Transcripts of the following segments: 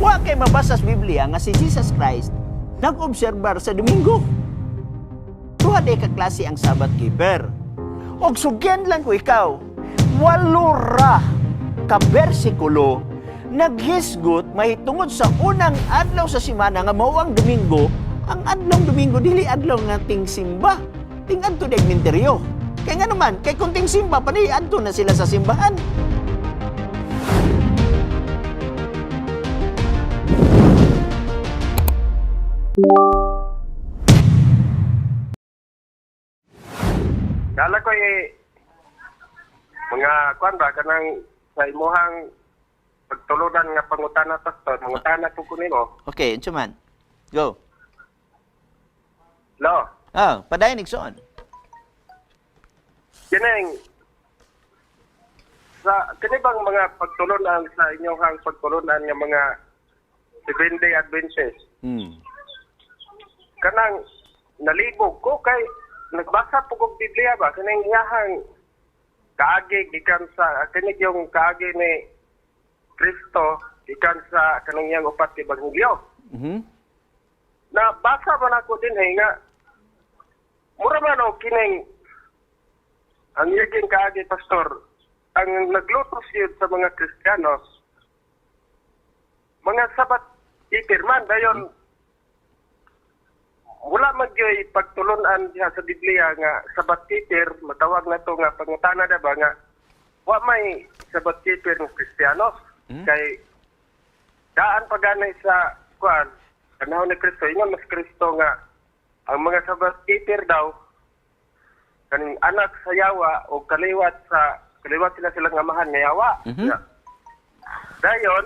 Wa kay mabasa sa Biblia nga si Jesus Christ nag-obserbar sa Domingo. Duha day ka klase ang Sabbath keeper. Og sugyan lang ko ikaw, walo ra ka bersikulo naghisgot mahitungod sa unang adlaw sa simana nga mao ang Domingo. Ang adlong Domingo dili adlaw nga ting simba, ting adto dag minteryo. Kay nga naman, kay kung ting simba pa ni adto na sila sa simbahan. Kala ko eh, mga kuan ba, kanang sa imuhang pagtulunan nga pangutana, pastor, mangutana po ko nimo. Okay, unsa man? Go. Lo, Ah, padayon, igsoon. kining sa kini bang mga pagtulunan sa inyong pagtulunan nga mga Seventh Day Adventist, kanang nalibog ko kay nagbasa po kog Biblia ba, kining iyahang kaagi gikan sa kini yung kaagi ni Kristo gikan sa kanang iyang upat ka ebanghelyo. Na basa man ako din eh, nga mura man og kining ang iyang kaagi, pastor, ang naglutos yun sa mga Kristiyanos mga Sabat keeper man. Dayon wala magyoy pagtulunan diha sa Biblia nga Sabat keeper matawag na to nga pangutana na ba nga wa may Sabat keeper ng Kristiyanos kay daan paganay sa kuan panahon ni Kristo, ingon mas Kristo nga ang mga Sabat keeper daw kaning anak sa yawa o kaliwat sa kaliwat sila silang amahan nga yawa. Yeah. Dayon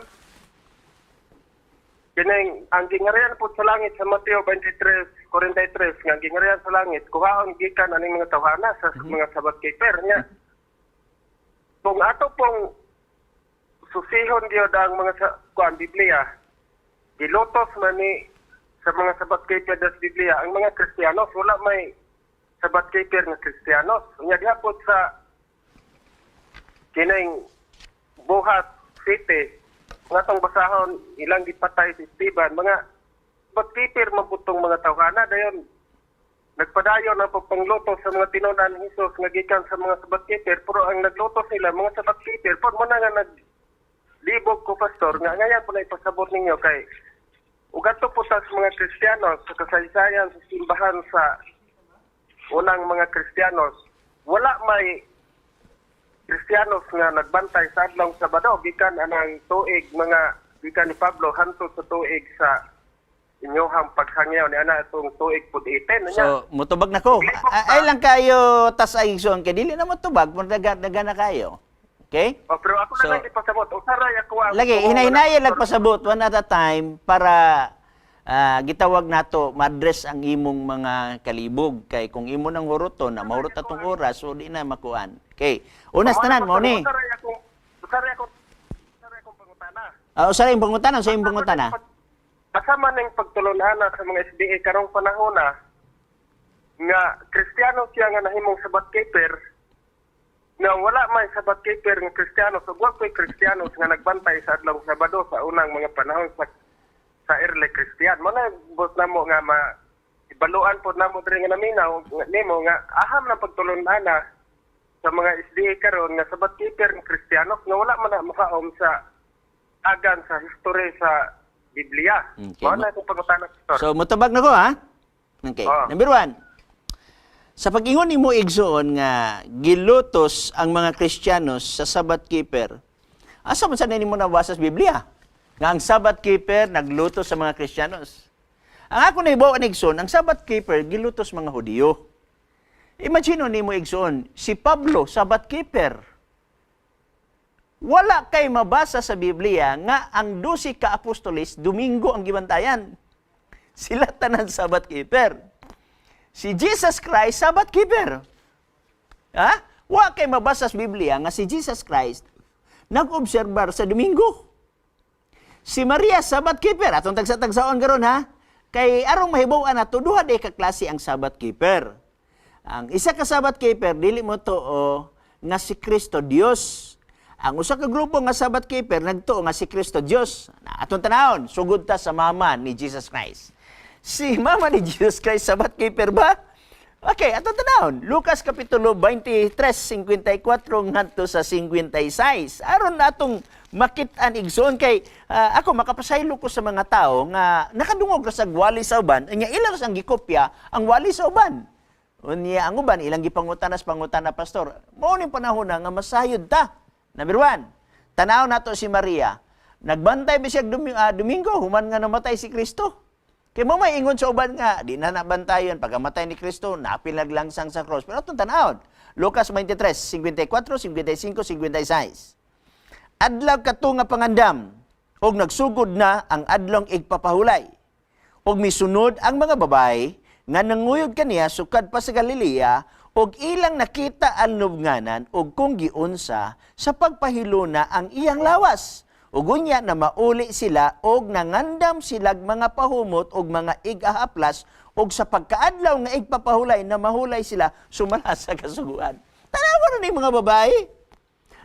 kining ang gingarian po sa langit sa Mateo 23:43 nga ang gingarian sa langit kuhaon gikan aning mga tawhana sa mga Sabat keeper niya. Kung ato pong susihon gyud ang mga sa kuan Biblia, gilutos man ni sa mga Sabat keeper sa Biblia ang mga Kristiyanos. Wala may Sabat keeper nga Kristiyanos. Nya diha pod sa kining Buhat City nga atong basahon ilang gipatay si Esteban, mga Sabat keeper mabutong mga tawhana. Dayon nagpadayon ang pagpangluto sa mga tinunan ni Jesus nga gikan sa mga Sabat keeper, pero ang nagluto sila mga Sabat keeper pod mo na nga naglibog ko, pastor, nga ngayon po na ipasabot ninyo kay ugato po sa mga Kristiyano sa kasaysayan sa simbahan sa unang mga Kristiyanos, wala may Kristiyanos nga nagbantay sa adlaw Sabado gikan anang tuig mga gikan ni Pablo hantod sa tuig sa inyohang paghangyaw ni ana itong tuig pud 18 nya. So, mutubag na ko. Ay lang kayo tas ay igsoon kay dili na motubag, mo daga daga na kayo. Okay? Oh, pero ako na So, lang ipasabot. Usaray ako ang Lagi hinay-hinay lang pasabot one at a time para gitawag nato ma-address ang imong mga kalibog kay kung imo nang huruton na mahurot atong oras, so di na makuan. Okay. Unas tanan mo ni. Usaray akong pangutana. Usaray imong pangutana, sa imong pangutana. Kasama ning pagtulon-ana sa mga SDA karong panahon na nga Kristiyano siya nga nahimong Sabat keeper, nga wala may Sabat keeper nga Kristiyano, so wa ko'y Kristiyano nga nagbantay sa adlaw Sabado sa unang mga panahon sa early Christian. Mo na bot namo nga ma ibaluan pod namo diri nga naminaw nga nimo nga aham na pagtulon-ana sa mga SDA karon nga Sabat keeper nga Kristiyano nga wala man na makaom sa agan sa history sa Biblia. Okay. Mao na akong pangutana, pastor. So, mutubag na ko, ha? Okay. Ah. Number one, sa pag-ingon nimo, igsoon, nga gilutos ang mga Kristiyanos sa Sabbath keeper, asa man sa nimo nabasa sa Biblia nga ang Sabbath keeper naglutos sa mga Kristiyanos? Ang ako nahibaw, igsoon, ang Sabbath keeper gilutos mga Hudiyo. Imagine nimo, igsoon, si Pablo, Sabbath keeper. Wala kay mabasa sa Biblia nga ang 12 ka apostoles Domingo ang gibantayan. Sila tanan Sabbath keeper. Si Jesus Christ, Sabbath keeper. Ha? Wa kay mabasa sa Biblia nga si Jesus Christ nag-obserbar sa Domingo. Si Maria, Sabbath keeper. Atong tagsa-tagsaon karon ha. Kay arong mahibaw-an nato duha day ka klase ang Sabbath keeper. Ang isa ka Sabbath keeper dili mo tuo nga si Kristo Dios. Ang usa ka grupo nga Sabbath keeper nagtuo nga si Kristo Dios. Na atong tanawon, sugod ta sa mama ni Jesus Christ. Si mama ni Jesus Christ, Sabbath keeper ba? Okay, atong tanawon. Lucas Kapitulo 23:54 ngadto sa 56. Aron atong makit-an, igsoon, kay ako makapasaylo ko sa mga tao nga nakadungog ra sa wali sa uban, nya ilang sang gikopya ang wali sa uban. Unya ang uban ilang gipangutana sa pangutana, "Pastor, mao ning panahon na nga masayod ta." Number 1, tanaw nato si Maria. Nagbantay ba siya Domingo human nga namatay si Kristo? Kay mo may ingon sa uban nga di na nabantayon pagkamatay ni Kristo, napil naglangsang sa cross. Pero atong tanawon, Lucas 23:54, 55, 56. Adlaw kato nga pangandam, og nagsugod na ang adlong igpapahulay. Og misunod ang mga babae nga nanguyod kaniya sukad pa sa Galilea og ilang nakita ang lubnganan og kung giunsa sa pagpahiluna ang iyang lawas. Ug unya na mauli sila og nangandam silag mga pahumot og mga igahaplas, og sa pagkaadlaw nga igpapahulay na mahulay sila sumala sa kasuguan. Tanawa na ni mga babae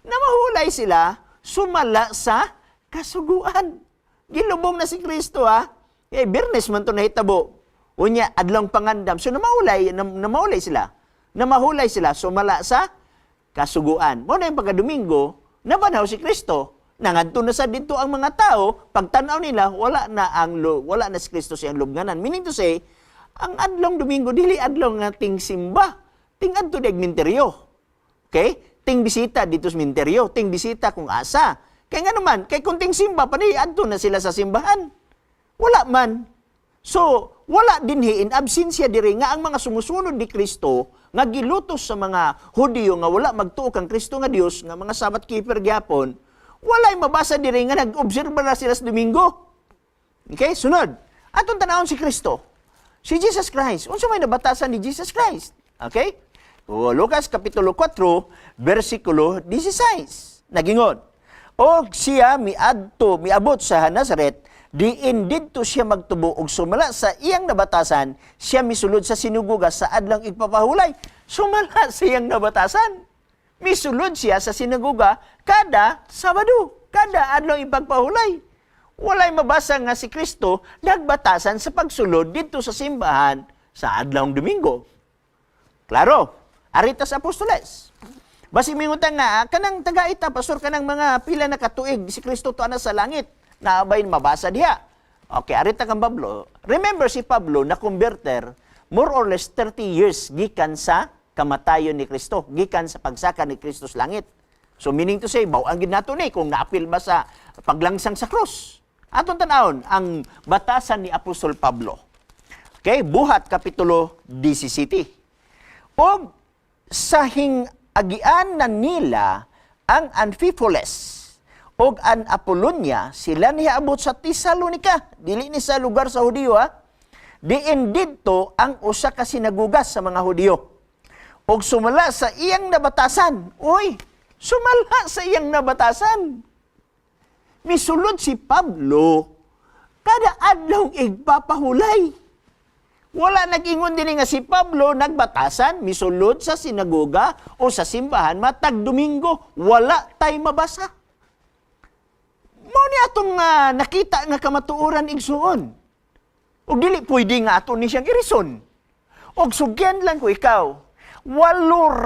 na mahulay sila sumala sa kasuguan. Gilubong na si Kristo, ha. Eh, Biyernes man to nahitabo. Unya, adlong pangandam. So namaulay sila. Namahulay sila sumala sa kasuguan. Mao na yung pagka-Domingo, nabanaw si Kristo. Nangadto na sa dito ang mga tao, pagtanaw nila, wala na si Kristo siyang lubnganan. Meaning to say, ang adlong Domingo dili adlong nga ting simba, ting adto dag minteryo. Okay? Ting bisita dito sa minteryo, ting bisita kung asa. Kaya nga naman, kay kung ting simba pa ni adto na sila sa simbahan. Wala man. So, wala dinhi in absentia diri nga ang mga sumusunod ni Kristo nga gilutos sa mga Hudiyo nga wala magtuo kang Kristo nga Dios, nga mga Sabbath keeper gyapon, walay mabasa diri nga nag-obserba na sila sa Domingo. Okay, sunod. Atong tanawon si Kristo. Si Jesus Christ. Unsa may nabatasan ni Jesus Christ? Okay? O, Lucas Kapitulo 4, versikulo 16. Nagingon: "Og siya miadto, miabot sa Nazaret, diin didto siya magtubo, og sumala sa iyang nabatasan, siya misulod sa sinagoga sa adlong igpapahulay." Sumala sa iyang nabatasan. Misulod siya sa sinagoga kada Sabado, kada adlong ipagpahulay. Walay mabasa nga si Kristo nagbatasan sa pagsulod didto sa simbahan sa adlong Domingo. Klaro, arita sa apostoles. Basi mingutan nga, kanang taga-ita, pastor, kanang mga pila na katuig si Kristo tuwa na sa langit. Naabay mabasa diha. Okay, arita kang Pablo. Remember si Pablo na converter, more or less 30 years gikan sa kamatayon ni Kristo, gikan sa pagsaka ni Kristo sa langit. So meaning to say, bawang gid nato ni kung naapil ba sa paglangsang sa krus. Atong tanawon ang batasan ni Apostol Pablo. Okay, Buhat Kapitulo 17. Og sa hingagian na nila ang Amphipolis og ang Apollonia, sila niabot sa Tesalonica, dili ni sa lugar sa Hudiyo, ha. Diin didto ang usa ka sinagugas sa mga Hudiyo. Og sumala sa iyang nabatasan. Uy, sumala sa iyang nabatasan. Misulod si Pablo kada adlaw igpapahulay. Wala nag-ingon din nga si Pablo nagbatasan, misulod sa sinagoga o sa simbahan matag Domingo. Wala tay mabasa. Mao ni atong nakita nga kamatuoran, igsuon. Ug dili pwede nga ato ni siyang irison. Og sugyan lang ko ikaw, 8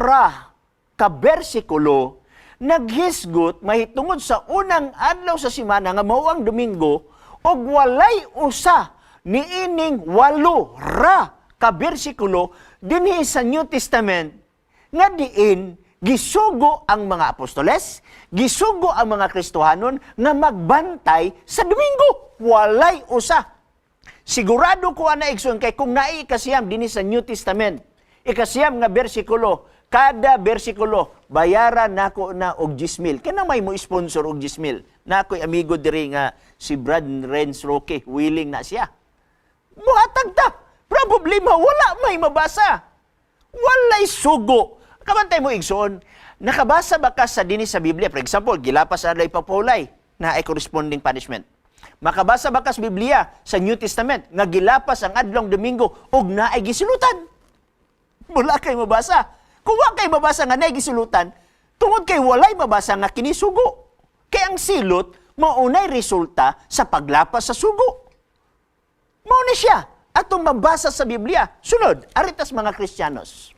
ra ka bersikulo naghisgot mahitungod sa unang adlaw sa simana nga mao ang Domingo, og walay usa niining 8 ra ka bersikulo dinhi sa New Testament nga diin gisugo ang mga apostoles, gisugo ang mga Kristohanon nga magbantay sa Domingo. Walay usa. Sigurado ko ana, igsoon, kay kung naay 9 dinhi sa New Testament, 9 nga bersikulo, kada bersikulo bayaran nako na og 10,000. Kana may mo sponsor og 10,000. Na ako'y amigo diri nga si Brad Renz Roque, willing na siya. Muhatag ta. Problema, wala may mabasa. Walay sugo. Kabantay mo, igsoon, nakabasa ba ka sa dinhi sa Biblia? For example, gilapas ang pagpahulay na ay corresponding punishment. Makabasa ba ka sa Biblia sa New Testament nga gilapas ang adlong Domingo ug naay gisulutan? Wala kay mabasa. Kung wa kay mabasa nga naay gisulutan, Tungod kay walay mabasa nga kini sugo. Kay ang silot maunay resulta sa paglapas sa sugo. Mao ni siya atong mabasa sa Biblia. Sunod, aritas mga Kristiyanos.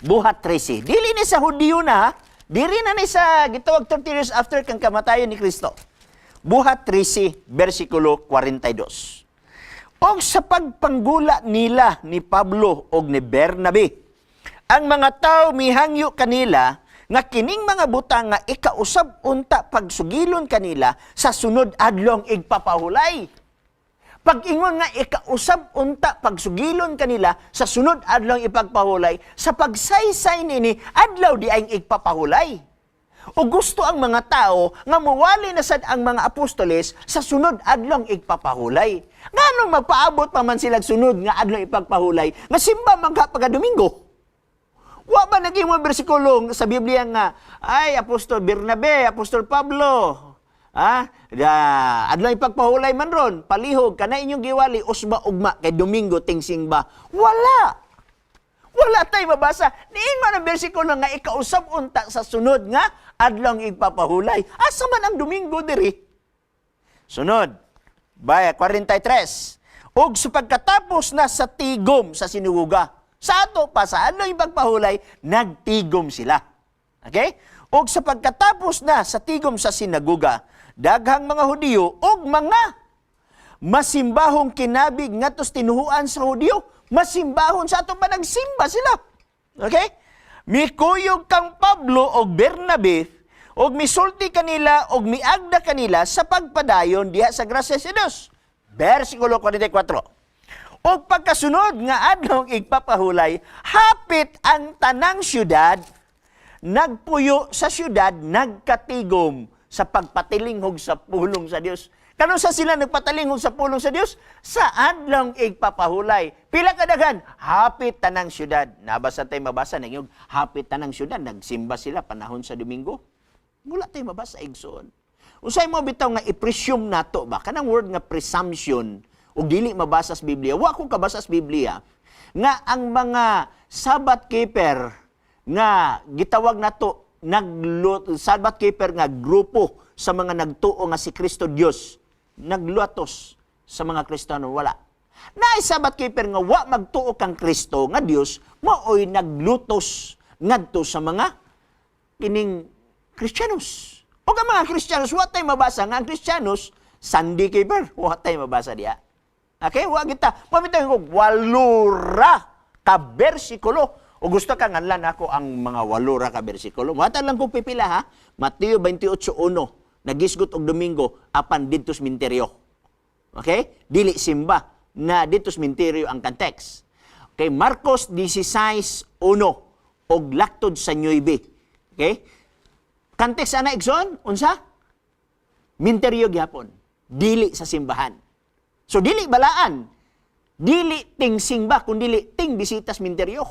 Buhat 13. Dili ni sa Hudiyo na, ha? Dili na ni sa gitawag 30 years after kang kamatayon ni Kristo. Buhat 13, versikulo 42. Og sa pagpanggula nila ni Pablo og ni Bernabe, ang mga tao mihangyo kanila nga kining mga butang nga ikausab unta pagsugilon kanila sa sunod adlong igpapahulay. Pag-ingon nga ikausab unta pagsugilon kanila sa sunod adlong ipagpahulay, sa pagsaysay nini adlaw di ang igpapahulay. O gusto ang mga tao nga muwali na sad ang mga apostoles sa sunod adlong igpapahulay. Nganong magpaabot pa man sila sunod nga adlong ipagpahulay nga simba man ka pagka Domingo? Wa ba naging mga bersikulo sa Biblia nga ay Apostol Bernabe, Apostol Pablo, ah, da, adlaw ipagpahulay man ron, palihog kana inyong giwali usba ugma kay Domingo tingsing ba? Wala. Wala tay mabasa. Niin man ang bersikulo nga ikausab unta sa sunod nga adlong igpapahulay. Asa man ang Domingo diri? Sunod, baya 43. Og sa pagkatapos na sa tigom sa sinagoga, sa ato pa sa adlong ipagpahulay, nagtigom sila. Okay? Og sa pagkatapos na sa tigom sa sinagoga, daghang mga Hudiyo og mga masimbahong kinabig ngadto sa tinuhuan sa Hudiyo, masimbahon sa ato pa nagsimba sila. Okay? Mikuyog kang Pablo og Bernabe og misulti kanila og miagda kanila sa pagpadayon diha sa grasya sa Dios. Versikulo 44. Og pagkasunod nga adlong igpapahulay, hapit ang tanang syudad nagpuyo sa syudad, nagkatigom sa pagpatilinghog sa pulong sa Dios. Kanus-a sila nagpatalingog sa pulong sa Dios? Sa adlong igpapahulay. Pila kadaghan? Hapit tanang syudad. Nabasa tayo mabasa nang hapit tanang syudad nagsimba sila panahon sa Domingo. Wala tayo mabasa, igsoon. Unsay mo bitaw nga i-presume nato ba kanang word nga presumption ug dili mabasa sa Biblia? Wa ko kabasa sa Biblia nga ang mga Sabbath keeper nga gitawag nato naglo Sabbath keeper nga grupo sa mga nagtuo nga si Kristo Dios nagluatos sa mga Kristiyano, wala. Naay Sabbath keeper nga wa magtuo kang Kristo nga Dios, maoy naglutos ngadto sa mga kining Kristiyanos. O ang mga Kristiyanos, wa tay mabasa nga ang Kristiyanos Sunday keeper, wa tay mabasa diha. Okay, wa kita. Pamitaw ko 8 ra ka bersikulo. O gusto ka nganlan ako ang mga 8 ra ka bersikulo. Muhatag lang kong pipila ha. Mateo 28:1, nagisgot og Domingo apan didto sa minteryo. Okay? Dili simba na didto sa minteryo ang context. Okay, Marcos 16:1 og laktod sa 9. Okay? Context ana, igsoon, unsa? Minteryo gyapon. Dili sa simbahan. So dili balaan. Dili ting singba kun dili ting bisitas minteryo.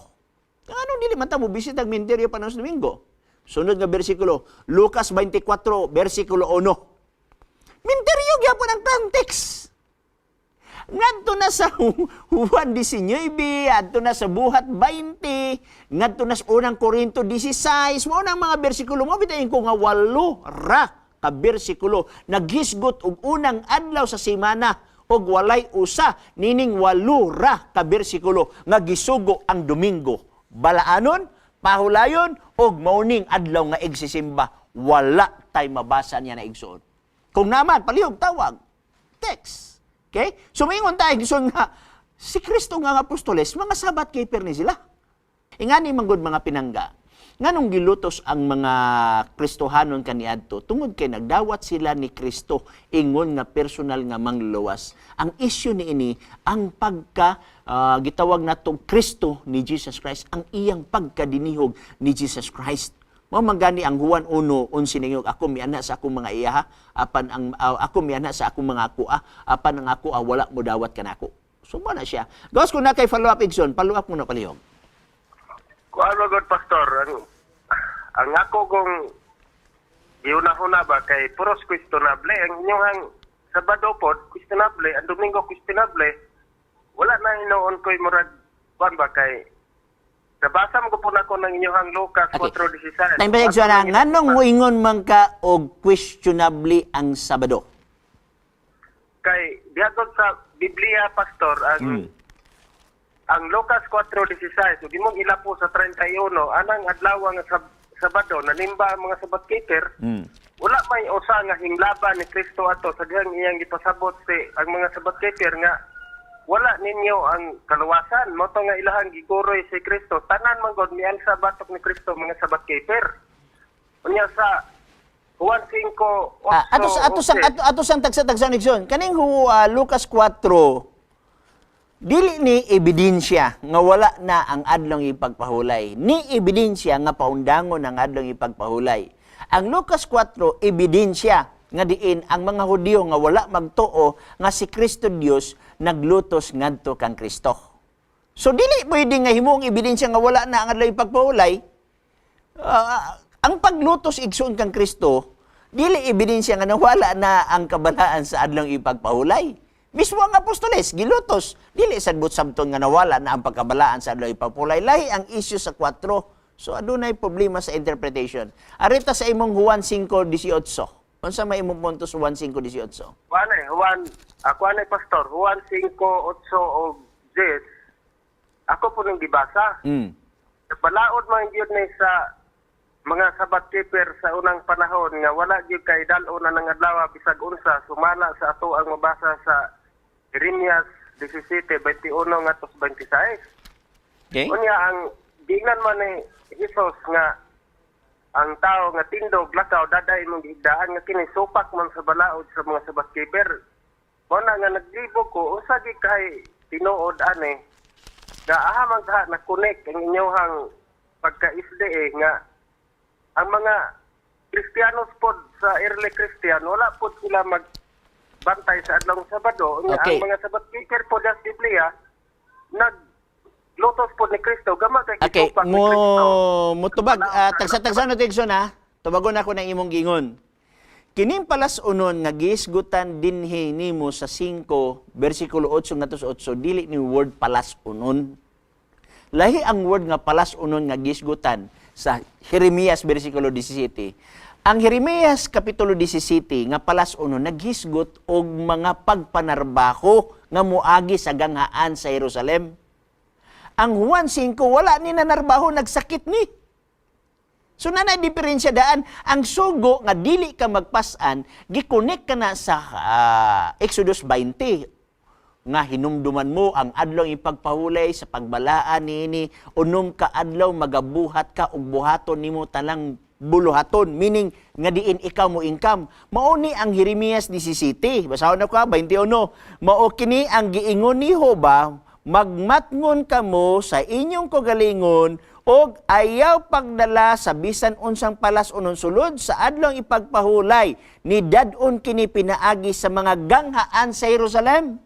Ano dili man ta mo bisita og minteryo panahon sa Domingo? Sunod nga bersikulo, Lucas 24 versikulo 1. Minteryo gyapon ang context. Ngadto na sa Juan 19, adto na sa Buhat 20, ngadto na sa Unang Korinto 16, mao nang mga bersikulo mo bitayin ko nga 8 ra ka bersikulo naghisgot og unang adlaw sa semana og walay usa nining 8 ra ka bersikulo nga gisugo ang Domingo. Balaanon, pahulayon og mauning adlaw nga igsisimba, wala tay mabasa niya na, igsoon. Kung naman, palihog tawag, text. Okay? So maingon tayo gusto nga si Kristo nga apostoles, mga Sabbath keeper ni sila. Ingani man gud, mga pinangga. Nganong gilutos ang mga Kristohanon kaniadto? Tungod kay nagdawat sila ni Kristo ingon nga personal nga mangluwas. Ang issue ni ini ang pagka gitawag nato Kristo ni Jesus Christ, ang iyang pagkadinihog ni Jesus Christ. Mao man gani ang Juan 1:11 ninyo, "Ako miana sa akong mga iyaha, apan ang ako miana sa akong mga akoa, apan ang ako wala mo dawat kanako." So mo na siya. Gawas ko na kay follow up, igsoon, follow up mo na palihog. Kuan god, Pastor, ang ako kong giuna-huna ba kay puros questionable ang inyong Sabado pod questionable, ang Domingo questionable. Wala na hinuon ko'y murag kuan ba kay Nabasa mo ko po nako ng inyong Lucas 4:16. Time pa, Igsoon, ha? Nganong moingon man ka og questionably ang Sabado? Kay diha sa Biblia, pastor, ang ang Lucas 4:16 ug imong ilapo sa 31 anang adlaw nga Sabado nanimba ang mga Sabbath keeper. Wala may usa nga hinglaban ni Kristo ato sa dihang iyang gipasabot si ang mga Sabbath keeper nga wala ninyo ang kaluwasan. Mao to nga ilahang giguroy si Kristo. Tanan man gud mialsa batok ni Kristo mga Sabbath keeper. Unya sa Juan 5:8. Ato sang tagsa-tagsa, Nixon. Kaning Lucas 4, dili ni ebidensya nga wala na ang adlong ipagpahulay. Ni ebidensya nga paundangon ang adlong ipagpahulay. Ang Lucas 4, ebidensya nga diin ang mga Hudiyo nga wala magtuo nga si Kristo Dios naglutos ngadto kang Kristo. So dili pwede nga himong ebidensya nga wala na ang adlong ipagpahulay. Ang paglutos, igsoon, kang Kristo, dili ebidensya nga nawala na ang kabalaan sa adlong ipagpahulay. Mismo ang apostoles gilutos, dili sad buot sabton nga nawala na ang pagkabalaan sa adlong ipagpahulay. Lahi ang issue sa 4. So adunay problema sa interpretation. Arita sa imong Juan 5:18. Unsa may imong punto sa Juan 5:18? Juan eh, Juan, ako ani, pastor, Juan 5:8 og 10. Ako po nang gibasa. Balaod man gyud ni sa mga Sabbath keeper sa unang panahon nga wala gyud kay dal-on na ng adlaw bisag unsa sumala sa ato ang mabasa sa Jeremias 17:21 ngadto sa 26. Unya ang giingnan man ni Jesus nga ang tao nga tindog lakaw daday imong gihigdaan nga kini supak man sa balaod sa mga Sabbath keeper. Mao na nga naglibog ko unsa gi kay tinuod ani nga aha man ka na connect ang inyong pagka SDA nga ang mga Kristiyanos pod sa early Christian wala pod sila magbantay sa adlong Sabado. Unya, ang mga Sabbath keeper pod sa Biblia naglutos pod ni Kristo gama kay gisupak ni Mo Kristo. mutubag, tagsa-tagsa no, Tigson, ha. Tubagon ako ng imong gingon. Kining palas-unon nga gihisgutan dinhi nimo sa 5 bersikulo 8 ngadto sa 8, dili ni word palas-unon. Lahi ang word nga palas-unon nga gihisgutan sa Jeremias bersikulo 17. Ang Jeremias kapitulo 17 nga palas-unon naghisgot og mga pagpanarbaho nga moagi sa ganghaan sa Jerusalem. Ang Juan 5, wala ni nanarbaho, nagsakit ni. So na diferensya daan. Ang sugo nga dili ka magpasan, gikonek ka na sa Exodus 20 nga hinumduman mo ang adlaw ipagpahulay sa pagbalaan niini, 6 ka adlaw magabuhat ka og buhaton nimo tanang buluhaton, meaning nga diin ikaw mo income. Mao ni ang Jeremias 17, basahon ako ha, 21. Mao kini ang giingon ni Jehova: magmatngon kamo sa inyong kagalingon og ayaw pagdala sa bisan unsang palas-unon sulod sa adlong ipagpahulay. Ni dad-on kini pinaagi sa mga ganghaan sa Jerusalem.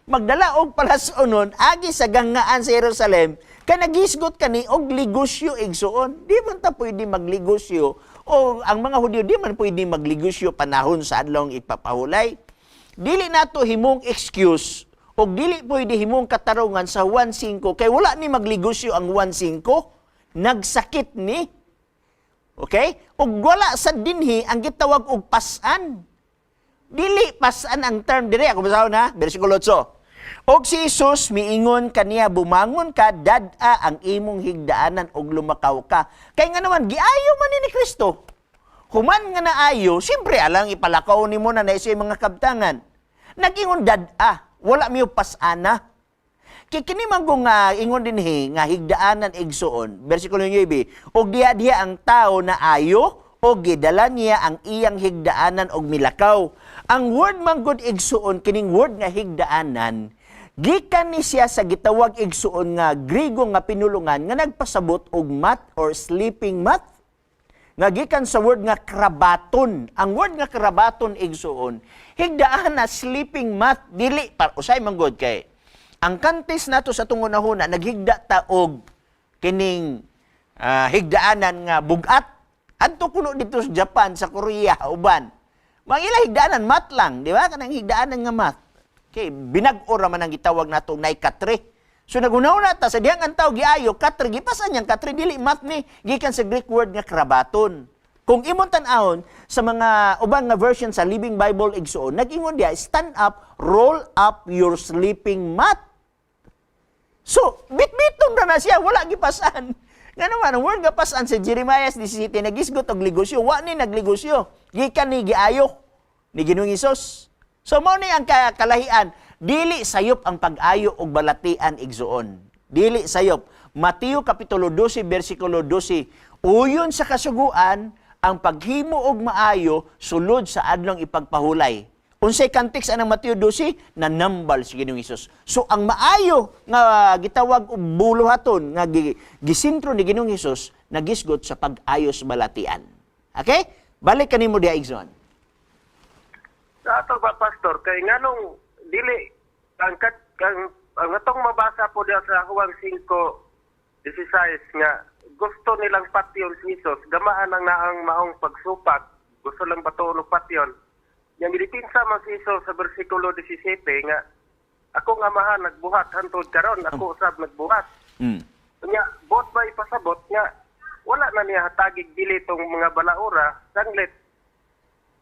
Magdala og palas-unon agi sa ganghaan sa Jerusalem kay nagisgot kani og ligusyo, igsuon. Di man ta pwede magligusyo o ang mga Hudyo di man pwede magligusyo panahon sa adlong ipapahulay. Dili nato himong excuse o dili pwede himong katarungan sa 1.5 kay wala ni magligusyo ang 1.5, nagsakit ni. Okay? Ug wala sa dinhi ang gitawag og pasan. Dili pasan ang term dire. Ako basahon na, bersikulo 8. Og si Jesus miingon kaniya, "Bumangon ka, dad-a ang imong higdaanan ug lumakaw ka." Kay nga naman giayo man ni Kristo. Human nga naayo, siyempre alang ipalakaw nimo na na mga kabtangan. Nag-ingon dad-a, wala miyo pasana. Kay kini man kung nga ingon dinhi nga higdaanan, igsuon, bersikulo 9, og diha diha ang tao na ayo o gidala niya ang iyang higdaanan og milakaw. Ang word man gud, igsuon, kining word nga higdaanan, gikan ni siya sa gitawag, igsuon, nga Grigo nga pinulungan nga nagpasabot og mat or sleeping mat nga gikan sa word nga krabaton. Ang word nga krabaton, igsuon, higdaan na sleeping mat, dili par usay man gud kay ang kantis nato sa atong hunahuna naghigda ta og kining higdaanan nga bugat. Adto kuno dito sa Japan, sa Korea, uban. Mga ila higdaanan mat lang, di ba? Kanang higdaanan nga mat. Okay, binag-o ra man ang gitawag nato naikatre. So naghuna-huna ta sa dihang ang tao giayo katre, gipasan niyang katre, dili mat ni, gikan sa Greek word nga krabaton. Kung imong tan-awon sa mga ubang nga version sa Living Bible, igsuon, nag-ingon diya, "Stand up, roll up your sleeping mat." So, bitbiton ra na siya, wala gipasan. Nga naman, ang word nga pasan sa Jeremiah 17, nagisgot og ligosyo, wa ni nagligosyo. Gikan ni giayo ni Ginoong Hesus. So, mao ni ang kalahian, dili sayop ang pag-ayo og balatian, igsuon. Dili sayop. Mateo kapitulo 12 bersikulo 12, uyon sa kasuguan ang paghimo og maayo sulod sa adlong ipagpahulay. Unsay context anang Mateo 12? Nanambal si Ginoong Hesus. So ang maayo nga gitawag og buluhaton nga gisintro ni Ginoong Hesus nagisgot sa pag-ayos balatian. Okay? Balik kanimo diha, igsoon. Sa ato ba, pastor, kay nganong dili ang kat ang atong mabasa po diya sa Juan 5:16 nga gusto nilang patyon si Jesus, gamaan ang naang maong pagsupak, gusto lang batuon og patyon. Yang gidipinsa man si Jesus sa bersikulo 17 nga akong Amahan nagbuhat hantod karon, ako usab nagbuhat. Nya, bot ba ipasabot nga wala na niya hatagig dili tong mga balaura, sanglit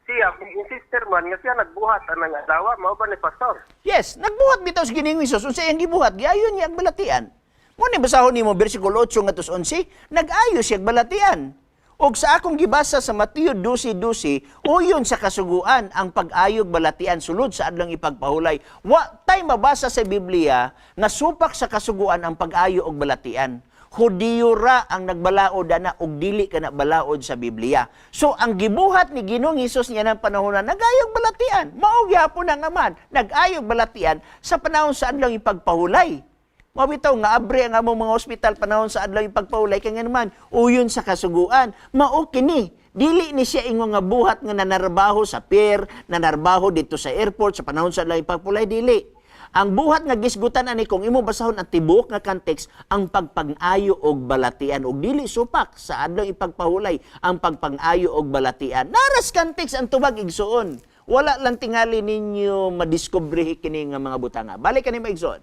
siya insister man nga siya nagbuhat anang adlaw, mao ba ni, pastor? Yes, nagbuhat bitaw si Ginoong Hesus. Unsa iyang gibuhat? Giayo niya ang balatian. Mo ni basahon nimo bersikulo 8 ngadto sa 11, nag-ayo siya og balatian. Og sa akong gibasa sa Mateo 12:12, uyon sa kasuguan ang pag-ayog balatian sulod sa adlong ipagpahulay. Wa tay mabasa sa Biblia nga supak sa kasuguan ang pag-ayo og balatian. Hudiyo ra ang nagbalaod ana og dili ka na balaod sa Biblia. So ang gibuhat ni Ginoong Hesus niya ng panahon na nagayog balatian, mao gyapon ang Amahan, nag-ayog balatian sa panahon sa adlong ipagpahulay. Mao bitaw nga abre ang among mga ospital panahon sa adlaw ipagpahulay kay naman uyon sa kasuguan. Mao kini, dili ni siya ingon nga buhat nga nanarbaho sa pier, nanarbaho dito sa airport sa panahon sa adlaw ipagpahulay, dili. Ang buhat nga gisgutan ani, kung imo basahon ang tibuok nga context, ang pagpang-ayo og balatian og dili supak sa adlaw ipagpahulay ang pagpang-ayo og balatian. Naras context ang tubag, igsuon. Wala lang tingali ninyo madiskubre kini nga mga butanga. Balik kani mo, igsuon.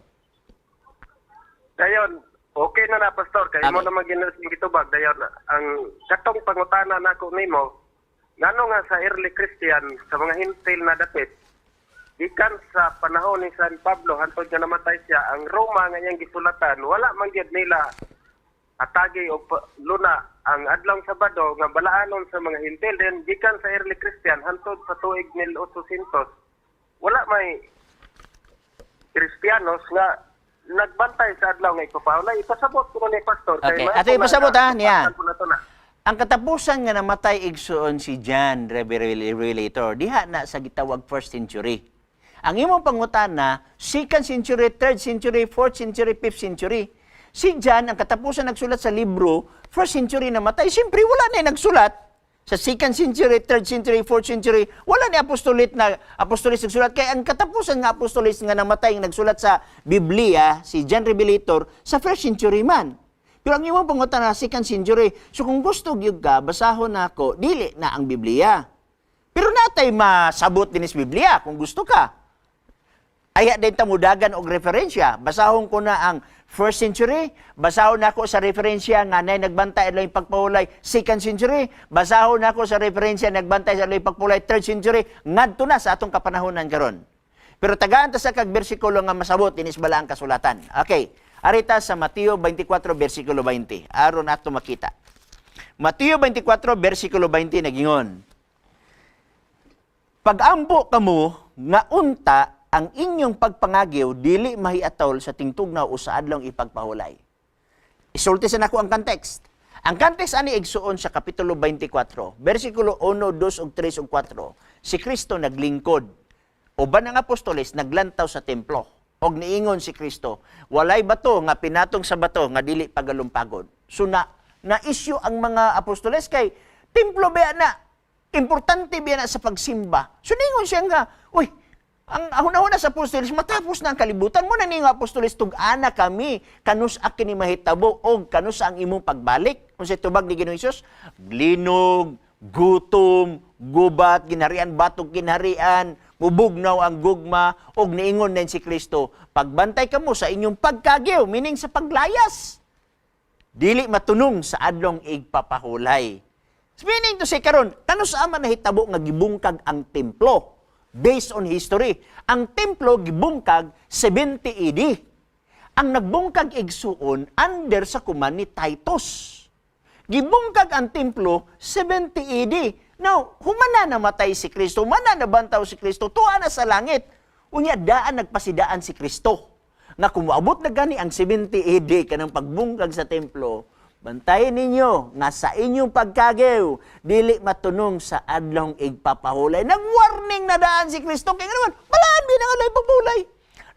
Dayon, okay na na, pastor, kay mo naman ginas gitubag. Dayon, ang katong pangutana nako nimo, ngano nga sa early Christian, sa mga Hintil na dapit, gikan sa panahon ni San Pablo hantod nga namatay siya, ang Roma nga iyang gisulatan, wala man gyud nila atagi og luna ang adlawng Sabado nga balaanon sa mga Hintil? Then gikan sa early Christian hantod sa tuig 1800, wala may Kristiyanos nga nagbantay sa adlaw nga ipapahulay. Ipasabot ko na ni pastor. Okay. Kay Ato ipasabot, ha, niya. Ko na to na. Ang katapusan nga namatay, igsuon, si John Revelator, diha na sa gitawag first century. Ang imong pangutana, second century, third century, fourth century, fifth century. Si John, ang katapusan nagsulat sa libro, first century namatay. Siyempre, wala na yung nagsulat. Sa second century, third century, fourth century, wala ni apostolit na apostolis nagsulat. Kaya ang katapusan nga apostolis nga namatay nga nagsulat sa Biblia, si John Revelator, sa first century man. Pero ang imong pangutana, second century. So kung gusto gyud ka, basahon nako, dili na ang Biblia. Pero natay masabot din sa Biblia kung gusto ka. Aya din ta mudagan og referensya. Basahon ko na ang first century, basahon nako sa referensya nga nay nagbantay adlaw pagpahulay second century, basahon nako sa referensya nagbantay sa adlaw pagpahulay third century, ngadto na sa atong kapanahonan karon. Pero tagaan ta sa kag bersikulo nga masabot inis bala ang kasulatan. Okay. Arita sa Mateo 24 bersikulo 20. Aron ato makita. Mateo 24 bersikulo 20 nagingon, "Pagampo kamo nga unta ang inyong pagpangagiw dili mahiatol sa tingtugnaw o sa adlong ipagpahulay." Isulti sa nako ang context. Ang context ani, igsuon, sa kapitulo 24, bersikulo 1, 2 ug 3 ug 4. Si Kristo naglingkod. Uban ang apostoles naglantaw sa templo. Og niingon si Kristo, "Walay bato nga pinatong sa bato nga dili pagalumpagon." So na na-issue ang mga apostoles kay templo ba na, importante ba na sa pagsimba. So ningon siya nga, "Uy, ang ahuna-huna sa apostoles, matapos na ang kalibutan mo na." Ningon apostoles, "Tug-ana kami, kanus a kini mahitabo og kanus ang imong pagbalik?" Unsay tubag ni Ginoong Hesus? Linog, gutom, gubat, ginharian, batog ginharian, Mubugnaw ang gugma ug niingon din si Kristo, "Pagbantay kamo sa inyong pagkagiw," meaning sa paglayas. Dili matunong sa Adlong Igpapahulay. Meaning to say karon, kanus-a man nahitabo nga gibungkag ang templo? Based on history, ang templo gibungkag 70 AD. Ang nagbungkag, igsuon, under sa command ni Titus. Gibungkag ang templo 70 AD. Now, humana namatay si Kristo, humana nabantaw si Kristo, tuwa na sa langit. Unya daan nagpasidaan si Kristo nga kung moabot na gani ang 70 AD kanang pagbungkag sa templo, bantayan ninyo nga sa inyong pagkagew dili matunong sa Adlong Igpapahulay. Nag-warning na daan si Kristo kay naman balaan bi nga adlaw pagpahulay.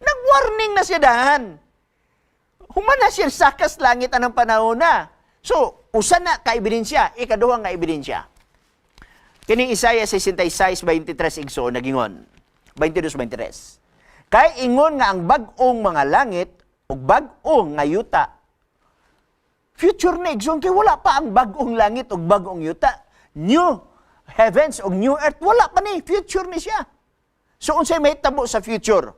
Nag-warning na siya daan. Humana siya sakas langit anang panahon na. So, usa na ka ebidensya, ikaduha nga ebidensya. Kining Isaiah 66:23, igsoon, nagingon. 22:23. Kay ingon nga ang bag-ong mga langit ug bag-ong nga yuta. Future na, igsoon, kay wala pa ang bag-ong langit ug bag-ong yuta. New heavens ug new earth, wala pa ni, future ni siya. So unsay mahitabo sa future?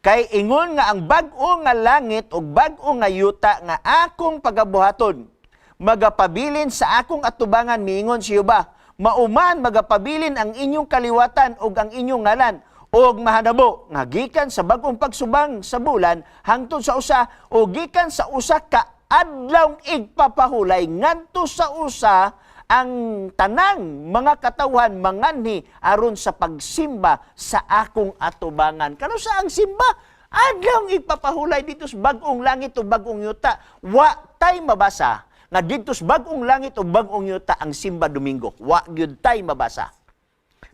Kay ingon nga ang bag-o nga langit ug bag-o nga yuta nga akong pagabuhaton magapabilin sa akong atubangan, miingon si Jehova. Mauman magapabilin ang inyong kaliwatan ug ang inyong ngalan ug mahanabo nga gikan sa bag-ong pagsubang sa bulan hangtod sa usa o gikan sa usa ka Adlawng Igpapahulay ngadto sa usa, ang tanang mga katawhan manganhi aron sa pagsimba sa akong atubangan. Kanus-a ang simba? Adlawng Igpapahulay dito sa bag-ong langit o bag-ong yuta. Wa tay mabasa nga dito sa bag-ong langit o bag-ong yuta ang simba Domingo. Wa gyud tay mabasa.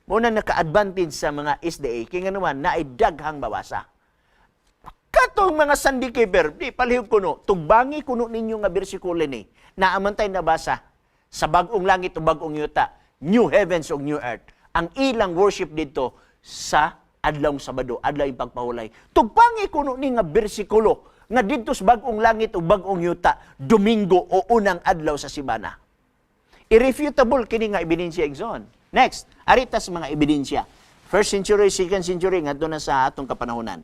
Muna naka-advantage sa mga SDA kay nga naman naay daghang mabasa. Katong mga Sunday keeper, di palihog kuno, tugbangi kuno ninyo nga bersikulo ni. Naa man tay nabasa sa bag-ong langit o bag-ong yuta, new heavens o new earth. Ang ilang worship dito sa Adlawng Sabado, Adlaw Pagpahulay. Tugpangi kuno ni nga bersikulo nga dito sa bag-ong langit o bag-ong yuta, Domingo o unang adlaw sa simana. Irrefutable kini nga ebidensya, igsoon. Next, ari ta sa mga ebidensya. First century, second century, ngadto na sa atong kapanahonan.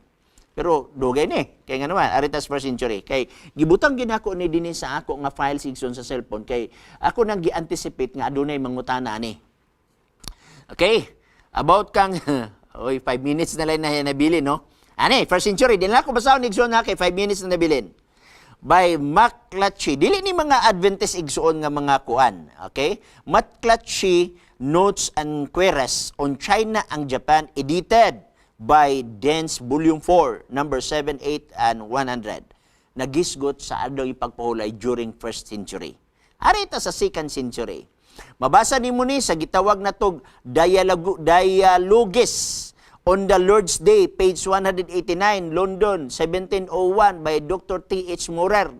Pero dugay ni, kay nga naman, ari ta sa first century. Kay gibutang ginako ni dinhi sa ako nga files, igsoon, sa cellphone kay ako nang gi-anticipate nga adunay mangutana ani. Okay? About kang oy, 5 minutes na lang na nabilin, no? Ani, first century, di na ako basahon, igsoon, ha, kay 5 minutes na nabilin. By McClatchy. Dili ni mga Adventist, igsoon, nga mga kuan, okay? McClatchy Notes and Queries on China and Japan, edited by Dance, Volume 4, number 7, 8 and 100. Nagisgot sa Adlaw Ipagpahulay during first century. Ari ta sa second century. Mabasa nimo ni sa gitawag natog Dialogues on the Lord's Day, page 189, London, 1701 by Dr. T.H. Maurer.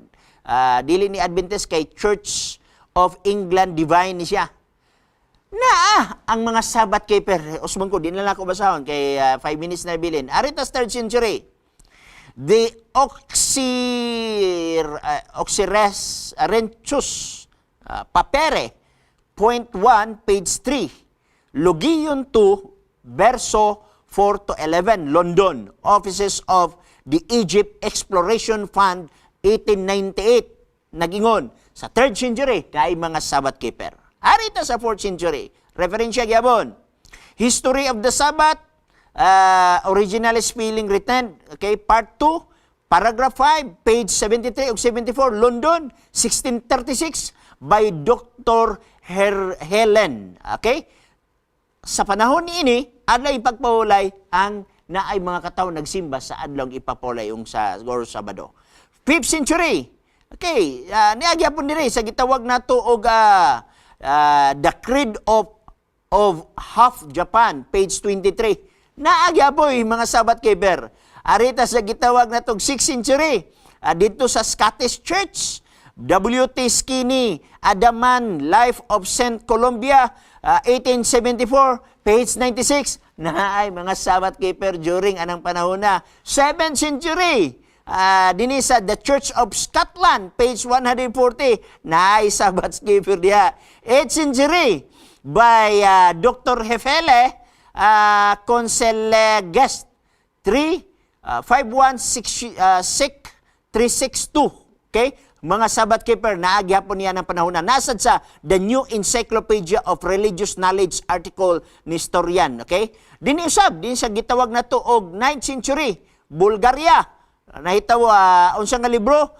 Dili ni Adventist kay Church of England Divine ni siya. Naa ang mga Sabbath keeper. Usbon ko, di na lang ako basahon kay 5 minutes na bilin. Ari ta third century. The Oxyrhynchus Papyri, point 1, page 3. Logion 2, verso 4 to 11, London. Offices of the Egypt Exploration Fund, 1898. Nagingon, sa 3rd century, naay mga Sabbath keeper. Ari ta sa 4th century. Referensya gyapon. History of the Sabbath, original spelling written, okay, part 2, paragraph 5, page 73 ug 74, London, 1636, by Dr. Helen. Okay? Sa panahon niini, Adlaw Ipagpahulay ang naay mga katao nagsimba sa Adlaw Ipapahulay yung sa or Sabado. 5th century. Okay, niagi pud diri sa gitawag nato og The Creed of Half Japan, page 23. Naa gyapoy mga Sabbath keeper. Ari ta sa gitawag natog 6th century. Dito sa Scottish Church, W.T. Skene, Adaman, Life of St. Columba, 1874, page 96. Naay mga Sabbath keeper during anang panahon na. 7th century, dinhi sa The Church of Scotland, page 140, naay Sabbath keeper diha. 8th century, by Dr. Hefele, Conseleges 3 516 362. Okay? Mga Sabbath keeper, naa gihapon niya ng panahon na nasad sa The New Encyclopedia of Religious Knowledge article ni Storian. Okay? Dinhi usab, din sa gitawag na to og 9th century, Bulgaria. Nahitawo, unsa nga libro?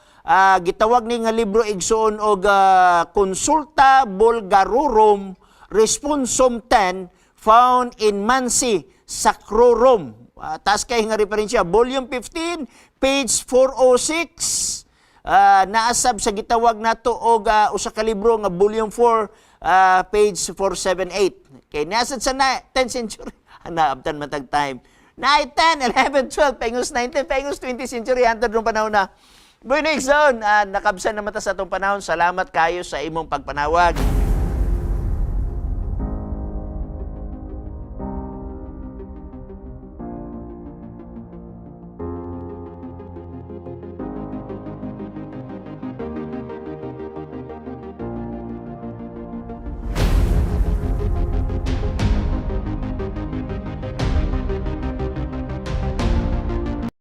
Gitawag ni nga libro, igsuon, og Consulta Bulgarorum Responsum 10 found in Mansi Sacrorum. Taas kay nga referensya, volume 15, page 406. Naasab sa gitawag nato og usa ka libro nga volume 4, page 478. Okay, nasad sa na 10th century. Naabtan man tag time. 9, 10, 11, 12, pengos 19, pengos 20th century, hantod rong panahon na. Bueno, igsoon, nakabsan naman ta sa atong panahon. Salamat kayo sa imong pagpanawag.